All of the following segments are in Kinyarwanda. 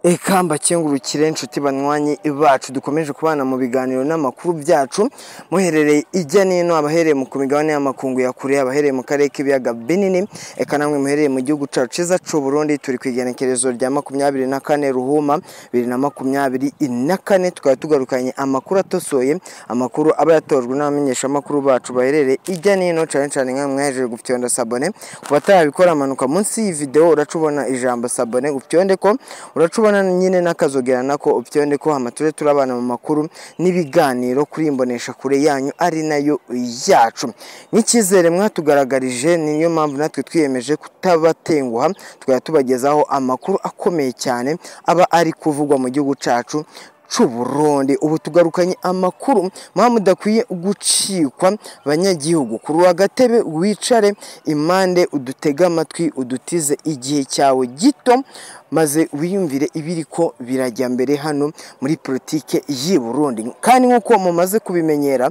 Eka mbakengurukire inshuti banywanyi bacu dukomeje kubana mu biganiro n'amakuru byacu muherereye ijya nino, abahereye mu migabane y'amakungu ya kure, abahereye mu karere k'ibiyaga binini, eka namwe muherereye mu gihugu cacu ciza c'u Burundi. Turi ku igenekerezo rya 24 Ruhuma 2024, tukaba tugarukanye amakuru atosoye, amakuru aba yatojwe n'abamenyesha amakuru bacu baherereye ijya nino, cane cane nka mwahejeje gufyonda sabone. Ku batarabikora, amanuka munsi y'iyi video uracubona ijambo sabone, ufyonde ko uracubona nyine n'akazogera nako ufyonde ko, hama tuje turabana mu makuru n'ibiganiro kuri imbonesha kure yanyu ari nayo yacu. N'icyizere mwatugaragarije niyo mpamvu natwe twiyemeje kutabatenguha, tukaba tubagezaho amakuru akomeye cyane aba ari kuvugwa mu gihugu cacu c'u Burundi. Ubu tugarukanye amakuru muba mudakwiye gucikwa banyagihugu. Kuri agatebe wicare impande udutege amatwi, udutize igihe cyawe gito, maze wiyumvire ibiriko birajya mbere hano muri politike y'i Burundi. Kandi nk'uko mumaze kubimenyera,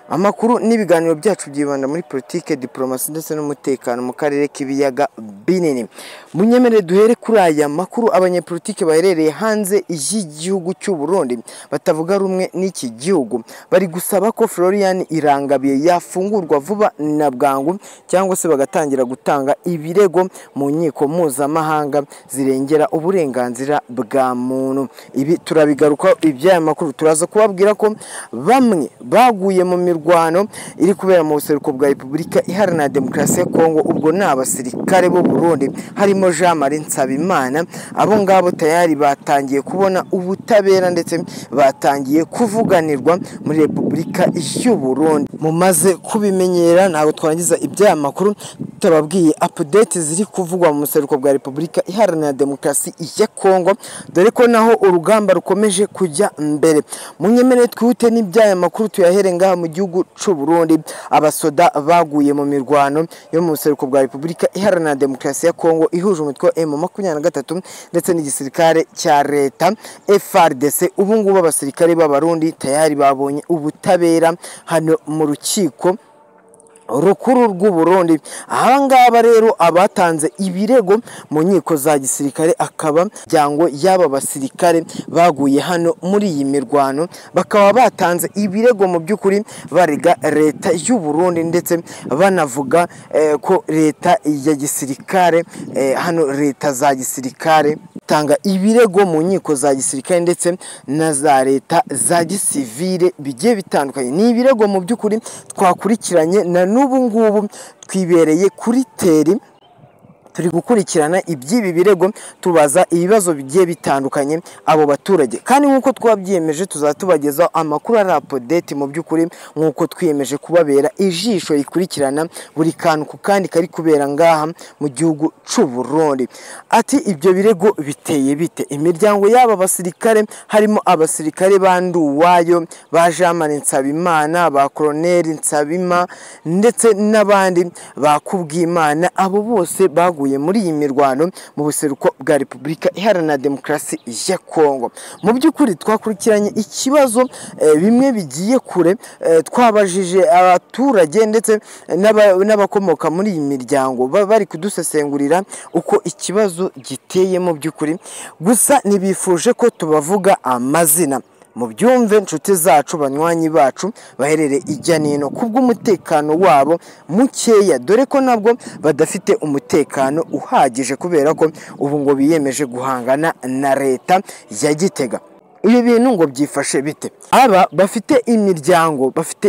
amakuru n'ibiganiro byacu byibanda muri politike, diplomasi ndetse n'umutekano mu karere k'ibiyaga binini. Munyemere duhere kuri aya makuru. Abanyepolitike baherereye hanze y'igihugu cy'u Burundi batavuga rumwe n'iki gihugu bari gusaba ko Florian Irangabiye yafungurwa vuba na bwangu, cyangwa se bagatangira gutanga ibirego mu nkiko mpuzamahanga zirengera uburenganzira bwa muntu. Ibi turabigaruka iby'aya makuru, turaza kubabwira ko bamwe baguye mu mirwano iri kubera mu buseruko bwa Repubulika Iharanira Demokarasi ya Kongo, ubwo ni abasirikare b'u Burundi harimo Jean Marie Nsabimana. Abo ngabo tayari batangiye kubona ubutabera ndetse batangiye kuvuganirwa muri Repubulika y'u Burundi. Mumaze kubimenyera, ntabwo twarangiza iby'aya makuru tutababwiye update ziri kuvugwa mu buseruko bwa Repubulika Iharanira Demokarasi ya Kongo, dore ko naho urugamba rukomeje kujya mbere. Munyemere twihute n'iby'aya makuru tuyahere ngaha mu gihugu c'u Burundi. Abasoda baguye mu mirwano yo mu buseruko bwa Repubulika Iharanira Demokarasi ya Kongo ihuje umutwe wa M23 ndetse n'igisirikare cya leta FARDC. Ubu ngubu abasirikare b'Abarundi tayari babonye ubutabera hano mu rukiko rukuru rw'u Burundi. Aha ngaba rero abatanze ibirego mu nkiko za gisirikare akaba byango y'aba basirikare baguye hano muri iyi mirwano, bakaba batanze ibirego mu by'ukuri barega leta y'u Burundi, ndetse banavuga ko leta ya gisirikare hano leta za gisirikare tanga ibirego mu nkiko za gisirikare ndetse na za leta za gisivile bigiye bitandukanye. Ni ibirego mu by'ukuri twakurikiranye na n'ubu ngubu twibereye kuri teri, turi gukurikirana iby'ibi birego, tubaza ibibazo bigiye bitandukanye abo baturage. Kandi nk'uko twabyiyemeje tuzatubagezaho amakuru ari update mu by'ukuri, nk'uko twiyemeje kubabera ijisho rikurikirana buri kantu ku kandi kari kubera ngaha mu gihugu c'u Burundi. Ati ibyo birego biteye bite? Imiryango y'aba basirikare harimo abasirikare ba Nduwayo, ba Jean Marie Nsabimana, ba Colonel Nsabima ndetse n'abandi ba Kubwimana, abo bose baguye muri iyi mirwano mu buseruko bwa Repubulika Iharanira Demokarasi ya Kongo. Mu by'ukuri twakurikiranye ikibazo bimwe bigiye kure, twabajije abaturage ndetse n'abakomoka muri iyi miryango bari kudusesengurira uko ikibazo giteye mu by'ukuri, gusa ntibifuje ko tubavuga amazina. Mubyumve nshuti zacu banywanyi bacu baherere ijya nino kubw'umutekano wabo mukeya, dore ko nabwo badafite umutekano uhagije kubera ko ubu ngo biyemeje guhangana na leta ya Gitega. Ibi bintu ngo byifashe bite? Aba bafite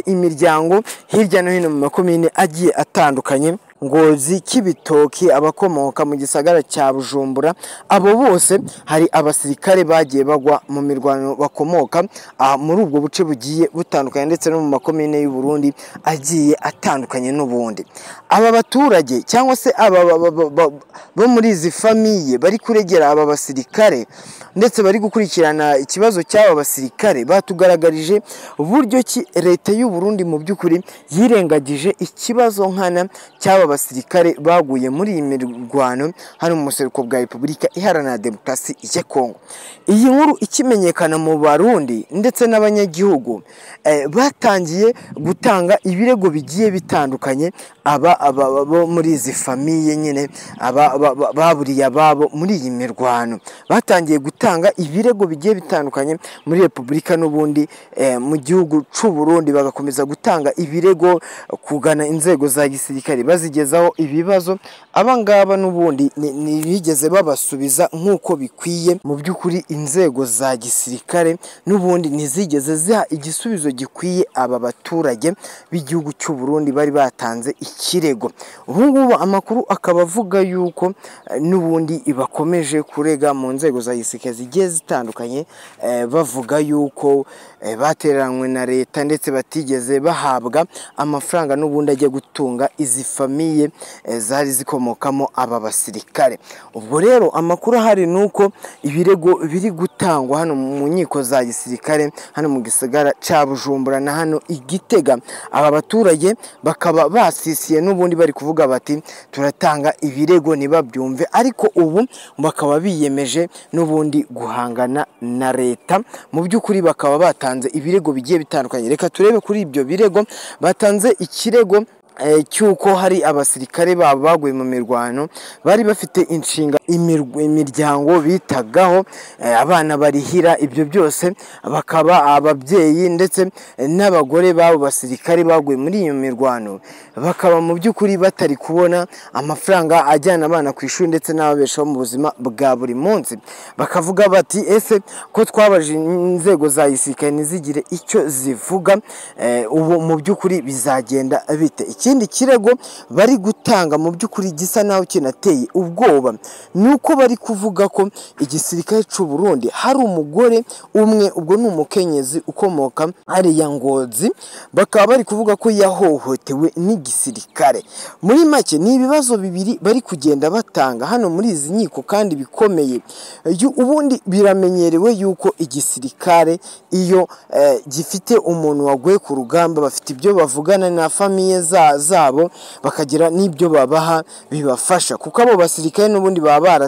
imiryango hirya no hino mu makomine agiye atandukanye, Ngozi, Kibitoki, abakomoka mu gisagara cya Bujumbura, abo bose hari abasirikare bagiye bagwa mu mirwano bakomoka muri ubwo buce bugiye butandukanye ndetse no mu makomine y'u Burundi agiye atandukanye n'ubundi. Aba baturage cyangwa se aba bo muri izi famiye bari kuregera aba basirikare ndetse bari gukurikirana ikibazo cy'aba basirikare, batugaragarije uburyo ki leta y'u Burundi mu by'ukuri yirengagije ikibazo nkana cy'aba basirikare baguye muri iyi mirwano hano mu buseruko bwa Repubulika Iharanira Demokarasi ya Kongo. Iyi nkuru ikimenyekana mu Barundi ndetse n'abanyagihugu, batangiye gutanga ibirego bigiye bitandukanye aba bo muri izi famille nyine aba baburiye ababo muri iyi mirwano, batangiye gutanga ibirego bigiye bitandukanye muri Repubulika n'ubundi mu gihugu c'u Burundi, bagakomeza gutanga ibirego kugana inzego za gisirikare bazigezaho ibibazo. Abangaba n'ubundi ntibigeze babasubiza nk'uko bikwiye. Mu by'ukuri inzego za gisirikare n'ubundi ntizigeze ziha igisubizo gikwiye aba baturage b'igihugu cy'u Burundi bari batanze ikirego. Ubu ngubu amakuru akaba avuga yuko n'ubundi bakomeje kurega mu nzego za gisirikare zigiye zitandukanye, bavuga yuko batereranywe na leta ndetse batigeze bahabwa amafaranga n'ubundi ajya gutunga izi famille zari zikomokamo aba basirikare. Ubwo rero amakuru ahari nuko ibirego biri gutangwa hano mu nkiko za gisirikare hano mu gisagara ca Bujumbura na hano i Gitega, aba baturage bakaba basisiye n'ubundi bari kuvuga bati turatanga ibirego ntibabyumve, ariko ubu bakaba biyemeje n'ubundi guhangana na leta. Mu by'ukuri bakaba batanze ibirego bigiye bitandukanye. Reka turebe kuri ibyo birego. Batanze ikirego cy'uko hari abasirikare babo baguye mu mirwano bari bafite inshinga imiryango bitagaho, abana barihira, ibyo byose bakaba ababyeyi ndetse n'abagore babo basirikare baguye muri iyo mirwano bakaba mu by'ukuri batari kubona amafaranga ajyana abana ku ishuri ndetse n'ababeshaho mu buzima bwa buri munsi. Bakavuga bati ese ko twabaje inzego za gisirikare ntizigire icyo zivuga, ubu mu by'ukuri bizagenda bite? Ikindi kirego bari gutanga mu by'ukuri gisa naho kinateye ubwoba nuko bari kuvuga ko igisirikare cy'u Burundi hari umugore umwe, ubwo ni umukenyezi ukomoka hariya Ngozi, bakaba bari kuvuga ko yahohotewe n'igisirikare. Muri make ni ibibazo bibiri bari kugenda batanga hano muri izi nkiko kandi bikomeye. Ubundi biramenyerewe yuko igisirikare iyo gifite umuntu waguye ku rugamba bafite ibyo bavugana na famille zabo bakagira n'ibyo babaha bibafasha, kuko abo basirikare n'ubundi baba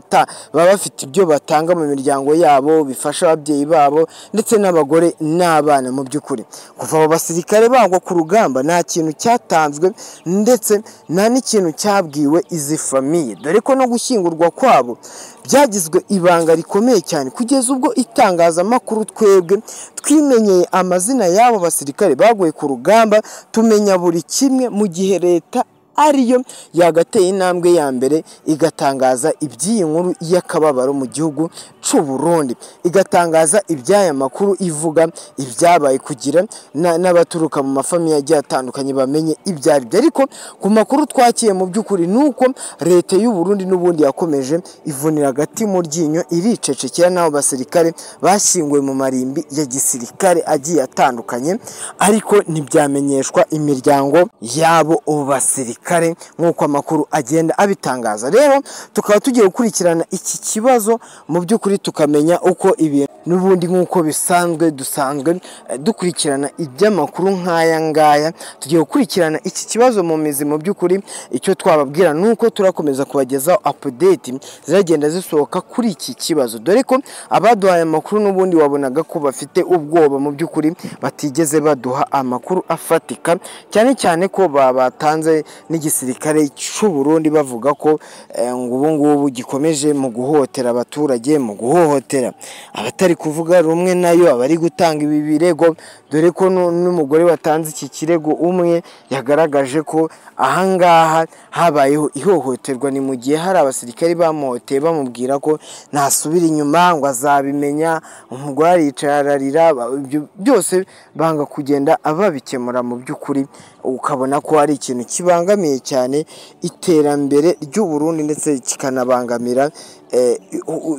bafite ibyo batanga mu miryango yabo bifasha ababyeyi babo ndetse n'abagore n'abana. Mu by'ukuri kuva abo basirikare bagwa ku rugamba nta kintu cyatanzwe ndetse nta n'ikintu cyabwiwe izi famille, dore ko no gushyingurwa kwabo byagizwe ibanga rikomeye cyane kugeza ubwo itangazamakuru twebwe twimenyeye amazina y'abo basirikare baguye ku rugamba, tumenya buri kimwe, mu gihe leta ariyo yagateye intambwe ya mbere igatangaza iby'iyi nkuru y'akababaro mu gihugu cy'u Burundi, igatangaza iby'aya makuru, ivuga ibyabaye kugira n'abaturuka mu mafamiye agiye atandukanye bamenye ibyari byo. Ariko ku makuru twakiye mu by'ukuri nuko leta y'u Burundi n'ubundi yakomeje ivunira agati mu ryinyo iricecekera n'abo basirikare bashyinguwe mu marimbi ya gisirikare agiye atandukanye, ariko ntibyamenyeshwa imiryango yabo basirikare nk'uko amakuru agenda abitangaza. Rero tukaba tugiye gukurikirana iki kibazo mu by'ukuri tukamenya uko ibintu n'ubundi nk'uko bisanzwe dusanzwe dukurikirana iby'amakuru nk'aya ngaya. Tugiye gukurikirana iki kibazo mu mizi. Mu by'ukuri icyo twababwira nuko turakomeza kubagezaho update ziragenda zisohoka kuri iki kibazo, dore ko abaduhaye amakuru n'ubundi wabonaga ko bafite ubwoba mu by'ukuri batigeze baduha amakuru afatika, cyane cyane ko babatanze n'igisirikare cy'u Burundi bavuga ko ngo ubu ngubu gikomeje mu guhotera abaturage, mu guhohotera abatari kuvuga rumwe nayo, abari gutanga ibi birego, dore ko n'umugore watanze iki kirego umwe yagaragaje ko ahangaha habayeho ihohoterwa. Ni mu gihe hari abasirikare bamuhoteye bamubwira ko nasubira inyuma ngo azabimenya, umugore aricara ararira, ibyo byose banga kugenda ababikemura. Mu by'ukuri ukabona ko ari ikintu kibangamiye cyane iterambere ry'u Burundi ndetse kikanabangamira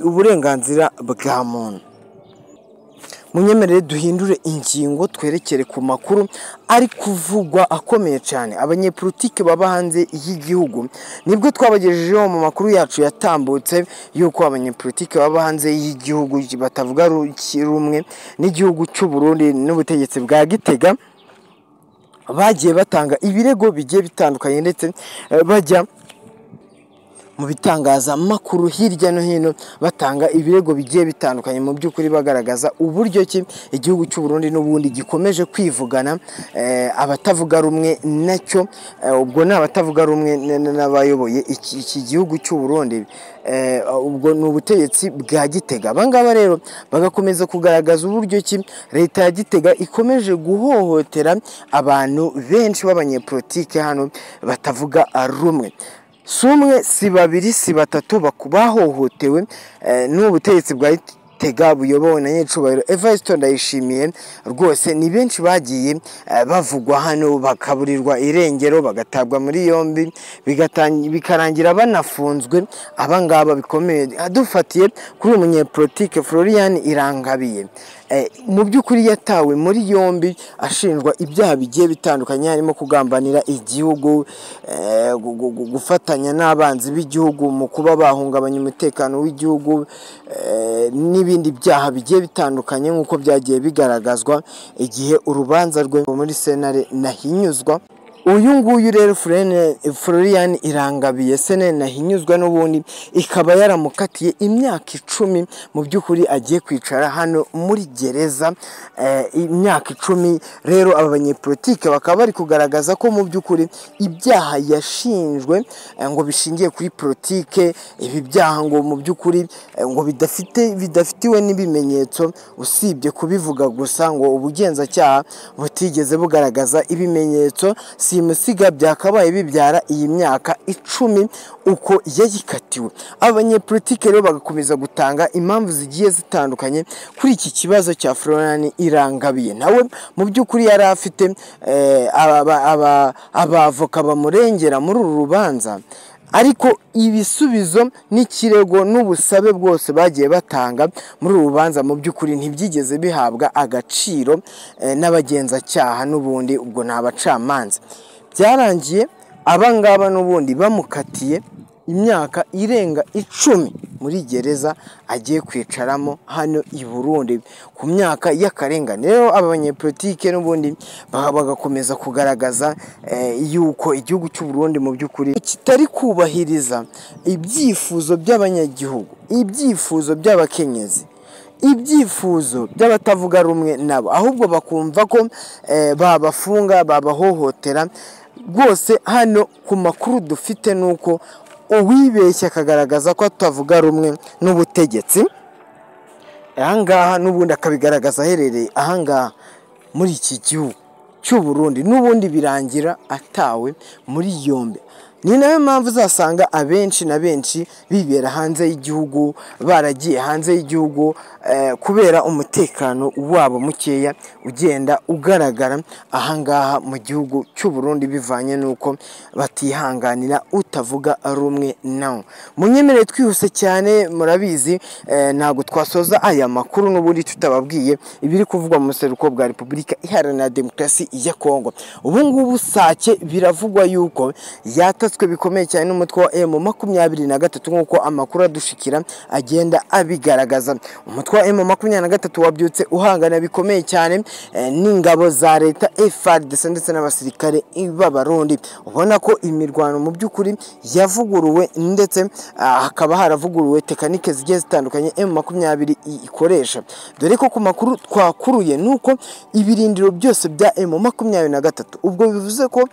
uburenganzira bwa muntu. Munyemerere duhindure ingingo twerekere ku makuru ari kuvugwa akomeye cyane. Abanyepolitike baba hanze y'igihugu, nibwo twabagejejeho mu makuru yacu yatambutse yuko abanyepolitike baba hanze y'igihugu batavuga rumwe n'igihugu cy'u Burundi n'ubutegetsi bwa Gitega Bagiye batanga ibirego bigiye bitandukanye ndetse bajya mu bitangazamakuru hirya no hino batanga ibirego bigiye bitandukanye, mu by'ukuri bagaragaza uburyo ki igihugu cy'u Burundi n'ubundi gikomeje kwivugana abatavuga rumwe nacyo. Ubwo ni abatavuga rumwe n'abayoboye iki gihugu cy'u Burundi, ubwo ni ubutegetsi bwa Gitega. Abangaba rero bagakomeza kugaragaza uburyo ki leta ya Gitega ikomeje guhohotera abantu benshi b'abanyepolitike hano batavuga rumwe. Si umwe, si babiri, si batatu bahohotewe n'ubutegetsi bwa Gitega buyobowe na nyiricubahiro Evariste Ndayishimiye. Rwose ni benshi bagiye bavugwa hano, bakaburirwa irengero, bagatabwa muri yombi, bikarangira banafunzwe. Abangaba bikomeye dufatiye kuri uyu munyepolitike Florian Irangabiye, mu by'ukuri yatawe muri yombi ashinjwa ibyaha bigiye bitandukanye, harimo kugambanira igihugu, gufatanya n'abanzi b'igihugu mu kuba bahungabanya umutekano w'igihugu, n'ibindi byaha bigiye bitandukanye nk'uko byagiye bigaragazwa igihe urubanza rwe muri sentare Ntahinyuzwa. Uyu nguyu rero Florian Irangabiye, sentare Ntahinyuzwa n'ubundi ikaba yaramukatiye imyaka 10, mu by'ukuri agiye kwicara hano muri gereza imyaka 10. Rero aba banyepolitike bakaba bari kugaragaza ko mu by'ukuri ibyaha yashinjwe ngo bishingiye kuri politike, ibi byaha ngo mu by'ukuri ngo bidafitiwe n'ibimenyetso, usibye kubivuga gusa, ngo ubugenzacyaha butigeze bugaragaza ibimenyetso simusiga byakabaye bibyara iyi myaka 10 uko yayikatiwe. Abanyepolitike rero bagakomeza gutanga impamvu zigiye zitandukanye kuri iki kibazo cya Florian Irangabiye. Nawe mu by'ukuri yari afite abavoka bamurengera muri uru rubanza, ariko ibisubizo n'ikirego n'ubusabe bwose bagiye batanga muri uru rubanza mu by'ukuri ntibyigeze bihabwa agaciro n'abagenzacyaha n'ubundi ubwo ni abacamanza. Byarangiye abangaba n'ubundi bamukatiye imyaka irenga 10 muri gereza agiye kwicaramo hano i Burundi ku myaka y'akarengane. Rero aba banyepolitike n'ubundi bagakomeza kugaragaza yuko igihugu cy'u Burundi mu by'ukuri kitari kubahiriza ibyifuzo by'abanyagihugu, ibyifuzo by'abakenyezi, ibyifuzo by'abatavuga rumwe nabo, ahubwo bakumva ko babafunga, babahohotera. Rwose hano ku makuru dufite nuko uwibeshya akagaragaza ko atavuga rumwe n'ubutegetsi ahangaha n'ubundi akabigaragaza aherereye ahangaha muri iki gihugu cy'u Burundi, n'ubundi birangira atawe muri yombi. Ni nayo mpamvu uzasanga abenshi na benshi bibera hanze y'igihugu, baragiye hanze y'igihugu kubera umutekano wabo mukeya ugenda ugaragara ahangaha mu gihugu cy'u Burundi, bivanye n'uko batihanganira utavuga rumwe nawe. Munyemerere twihuse cyane, murabizi ntabwo twasoza aya makuru n'ubundi tutababwiye ibiri kuvugwa mu buseruko bwa Repubulika Iharanira Demokarasi ya Kongo. Ubu ngubu Sake biravugwa yuko yatatswe bikomeye cyane n'umutwe wa M23 nk'uko amakuru adushikira agenda abigaragaza. Umutwe wa M23 wabyutse uhangana bikomeye cyane n'ingabo za leta FARDC ndetse n'abasirikare b'Abarundi. Ubona ko imirwano mu by'ukuri yavuguruwe ndetse hakaba haravuguruwe tekanike zigiye zitandukanye M20 ikoresha. Dore ko ku makuru twakuruye nuko ibirindiro byose bya M23, ubwo bivuze ko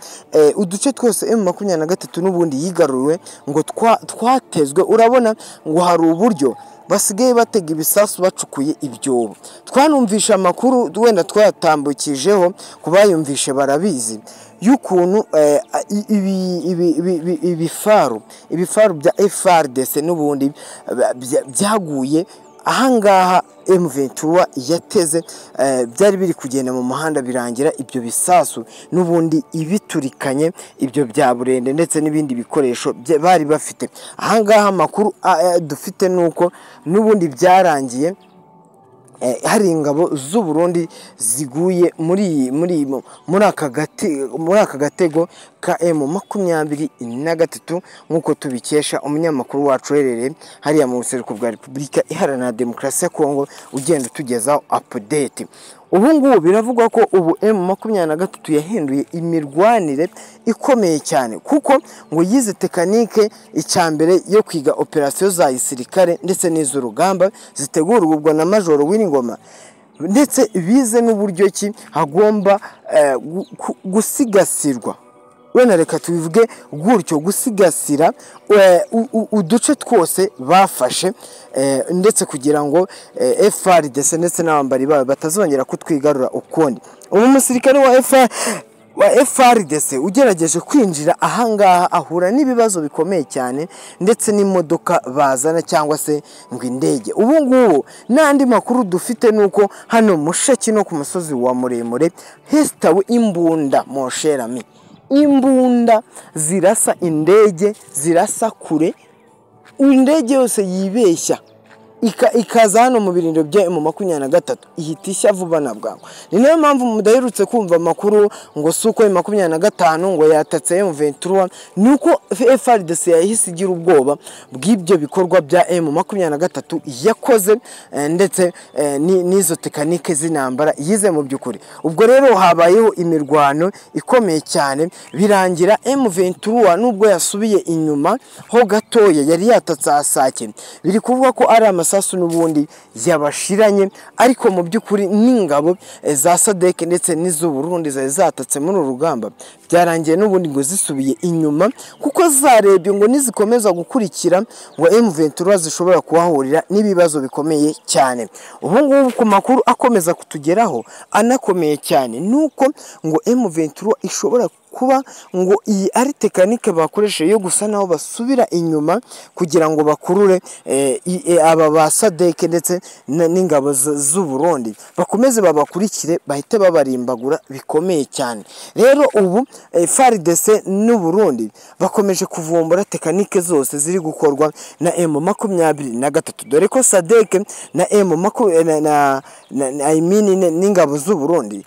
uduce twose M23 n'ubundi yigaruriwe ngo twatezwe. Urabona ngo hari uburyo basigaye batega ibisasu bacukuye ibyobo. Twanumvisha amakuru wenda twatambukijeho kubayumvishe barabizi y'ukuntu ibifaru bya FARDC n'ubundi byaguye ahangaha M23 yateze, byari biri kugenda mu muhanda birangira ibyo bisasu n'ubundi ibiturikanye ibyo bya burende ndetse n'ibindi bikoresho bari bafite. Ahangaha amakuru dufite nuko n'ubundi byarangiye hari ingabo z'u Burundi ziguye muri aka gatego ka M23 nk'uko tubikesha umunyamakuru wacu uherereye hariya mu buseruko bwa Repubulika Iharanira Demokarasi ya Kongo ugenda utugezaho update. Ubu ngubu biravugwa ko ubu M23 yahinduye imirwanire ikomeye cyane, kuko ngo yize tekanike icyambere yo kwiga operasiyo za gisirikare ndetse n'iz'urugamba zitegurwa ubwo na Majoro W'Ingoma, ndetse bize n'uburyo ki hagomba gusigasirwa, wenda reka tubivuge gutyo, gusigasira uduce twose bafashe, ndetse kugira ngo FARDC ndetse n'abambari bayo batazongera kutwigarura ukundi. Ubu musirikare wa FARDC ugerageje kwinjira ahangaha ahura n'ibibazo bikomeye cyane, ndetse n'imodoka bazana cyangwa se ngo indege. Ubu ngubu n'andi makuru dufite nuko hano Mushaki no ku musozi wa Muremure hestawe imbunda mosherami, imbunda zirasa indege, zirasa kure, indege yose yibeshya ikaza hano mu birindiro bya M23 ihita ishya vuba na bwangu. Ni nayo mpamvu mudaherutse kumva amakuru ngo suko M25 ngo yatatse M23, nuko FARDC yahise igira ubwoba bw'ibyo bikorwa bya M23 yakoze, ndetse n'izo tekanike z'intambara yize mu by'ukuri. Ubwo rero habayeho imirwano ikomeye cyane, birangira M23 nubwo yasubiye inyuma ho gatoya yari yatatse Asake, biri kuvuga ko ari amasasu n'ubundi yabashiranye, ariko mu by'ukuri n'ingabo za SADC ndetse n'izu Burundi zari zatatse muri uru rugamba byarangiye n'ubundi ngo zisubiye inyuma, kuko zarebye ngo nizikomeza gukurikira ngo M23 zishobora kuhahurira n'ibibazo bikomeye cyane. Ubu ngubu ku makuru akomeza kutugeraho anakomeye cyane nuko ngo M23 ishobora kuba ngo iyi ari tekanike bakoresheje yo gusa naho basubira inyuma kugira ngo bakurure aba ba SADC ndetse n'ingabo z'u Burundi bakomeze babakurikire bahite babarimbagura bikomeye cyane. Rero ubu FARDC n'u Burundi bakomeje kuvumbura tekanike zose ziri gukorwa na M23, dore ko SADC na I mean n'ingabo z'u Burundi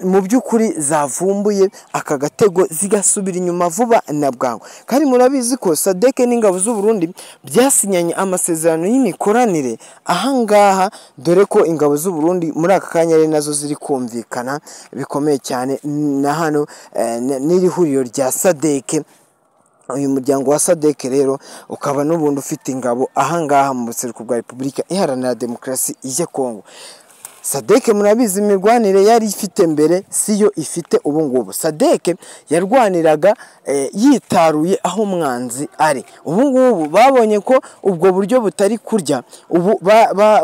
mu by'ukuri zavumbuye aka gatego zigasubira inyuma vuba na bwangu. Kandi murabizi ko SADC n'ingabo z'u Burundi byasinyanye amasezerano y'imikoranire ahangaha, dore ko ingabo z'u Burundi muri aka kanya ari nazo ziri kumvikana bikomeye cyane na hano n'iri huriro rya SADC. Uyu muryango wa SADC rero ukaba n'ubundi ufite ingabo ahangaha mu buseruko bwa Repubulika Iharanira Demokarasi ya Kongo. SADC murabizi imirwanire yari ifite mbere siyo ifite ubu ngubu. SADC yarwaniraga yitaruye aho mwanzi ari. Ubu ngubu babonye ko ubwo buryo butari kurya, ubu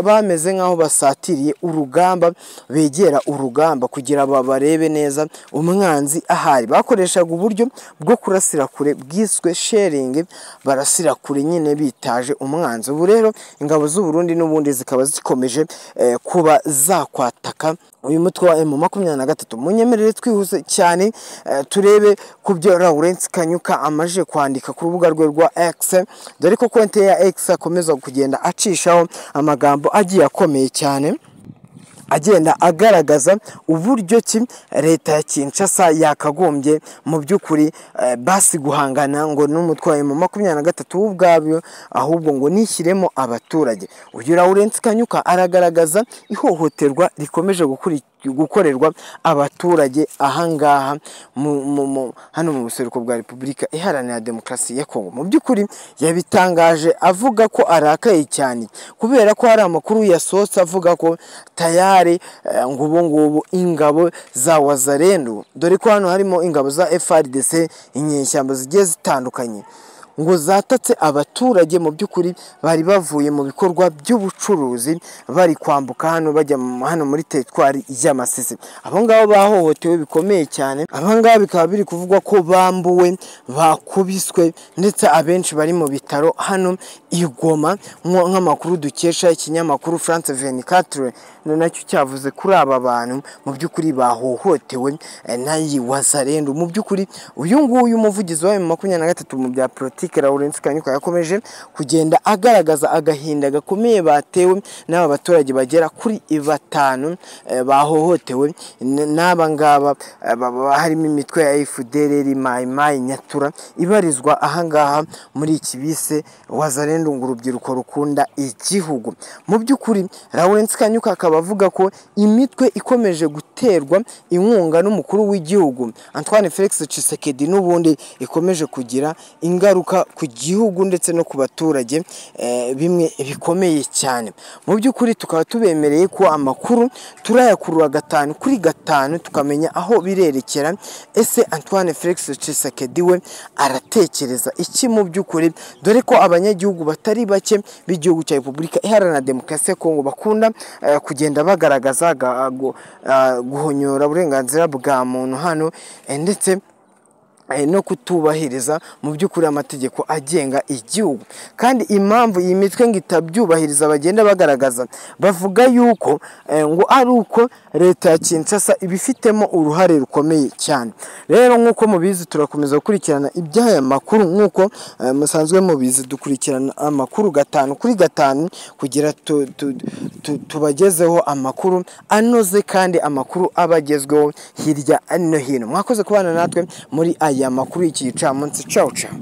bameze nkaho basatiriye urugamba, begera urugamba kugira babarebe neza umwanzi ahari. Bakoreshaga uburyo bwo kurasira kure bwiswe sharing, barasira kure nyine bitaje umwanzi. Ubu rero ingabo z'u Burundi n'ubundi zikaba zikomeje kuba zakwataka uyu mutwe wa M23. Munyemerere twihuse cyane turebe ku byo Lawrence Kanyuka amaje kwandika ku rubuga rwe rwa X, dore ko konti ya X akomeza kugenda acishaho amagambo agiye akomeye cyane, agenda agaragaza uburyo ki leta ya Kinshasa yakagombye mu by'ukuri basi guhangana ngo n'umutwe wa M23 ubwabyo, ahubwo ngo nishyiremo abaturage. Uyu Lawrence Kanyuka aragaragaza ihohoterwa rikomeje gukorerwa abaturage ahangaha hano mu buseruko bwa Repubulika Iharanira Demokarasi ya Kongo. Mu by'ukuri yabitangaje avuga ko arakaye cyane kubera ko hari amakuru yasohotse avuga ko tayari ngo ubu ngubu ingabo za Wazalendo, dore ko hano harimo ingabo za FARDC, inyeshyamba zigiye zitandukanye, ngo zatatse abaturage mu by'ukuri bari bavuye mu bikorwa by'ubucuruzi bari kwambuka hano bajya hano muri teritwari y'Amasisi. Abo ngabo bahohotewe bikomeye cyane. Abo ngabo bikaba biri kuvugwa ko bambuwe, bakubiswe, ndetse abenshi bari mu bitaro hano i Goma, nk'amakuru dukesha ikinyamakuru France 24 nacyo cyavuze kuri aba bantu mu by'ukuri bahohotewe nayi Wazalendo. Mu by'ukuri uyu nguyu umuvugizi wa M23 mu bya politiki umunyapolitike Lawrence Kanyuka yakomeje kugenda agaragaza agahinda gakomeye batewe n'aba baturage bagera kuri 5 bahohotewe n'aba ngaba, harimo imitwe ya FDLR, Mai Mai, Nyatura ibarizwa ahangaha muri iki bise Wazalendo, ngo urubyiruko rukunda igihugu. Mu by'ukuri Lawrence Kanyuka akaba avuga ko imitwe ikomeje guterwa inkunga n'umukuru w'igihugu Antoine Felix Tshisekedi n'ubundi ikomeje kugira ingaruka ku gihugu ndetse no ku baturage, bimwe bikomeye cyane. Mu by'ukuri tukaba tubemereye ko amakuru turayakurura 5 kuri 5 tukamenya aho birerekera. Ese Antoine Felix Tshisekedi we aratekereza iki mu by'ukuri, dore ko abanyagihugu batari bake b'igihugu cya Repubulika Iharanira Demokarasi ya Kongo bakunda kugenda bagaragaza guhonyora uburenganzira bwa muntu hano, ndetse no kutubahiriza mu by'ukuri amategeko agenga igihugu. Kandi impamvu iyi mitwe ngo itabyubahiriza bagenda bagaragaza, bavuga yuko ngo ari uko leta ya Kinshasa ibifitemo uruhare rukomeye cyane. Rero nk'uko mubizi turakomeza gukurikirana iby'aya makuru, nk'uko musanzwe mubizi dukurikirana amakuru 5 kuri 5 kugira tubagezeho amakuru anoze kandi amakuru abagezweho hirya no hino. Mwakoze kubana natwe muri aya makuru y'iki gicamunsi. Ciao ciao.